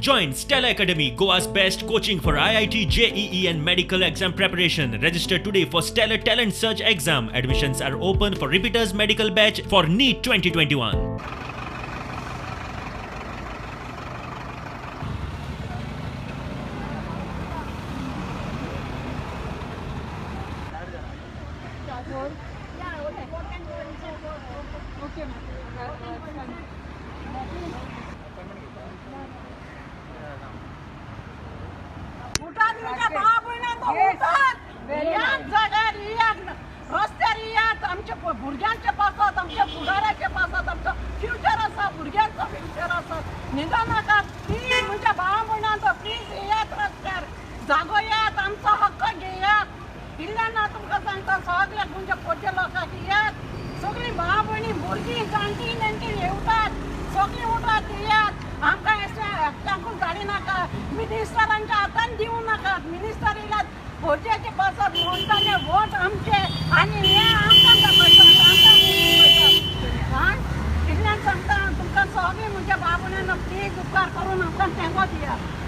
Join Stella Academy, Goa's best coaching for IIT, JEE and medical exam preparation. Register today for Stellar Talent Search exam. Admissions are open for repeaters medical batch for NEET 2021. उठात म्हणजे बाबा उठात, यात जाग्यार येयात, रस्त्यार येयात. आमच्या भुरग्यांचे पासत, आमच्या फुडाराचे पासत, आमचो फ्युचर आसा, भुरग्यांचो फ्युचर आसा. न्हिदो नाकात प्लीज, म्हणजे भाव भयणांचो प्लीज येयात रस्त्यार, जागो येयात, आमचो हक्क घेयात. इल्ल्यान ना तुमकां सांगता, सगळ्याक म्हणजे पोरच्या लोकांक येयात, सगळीं भाव भयणी भुरगीं जाणटीं नेणटीं येवटात, सगळीं उठात येयात. आमकां एकट्यांकूच धाडी नाका, मिनिस्टरांच्या हातान दिवं नाकात. मिनिस्टर येयल्यात फौजेचे पासत म्हणटाले वोट आमचे आनी हे आमकां दाखयतात, आमकां दाखयतात. आं, इतल्यान सांगता तुमकां सगळीं म्हणजे बाबुल्यान प्लीज उपकार करून आमकां तेंको दियात.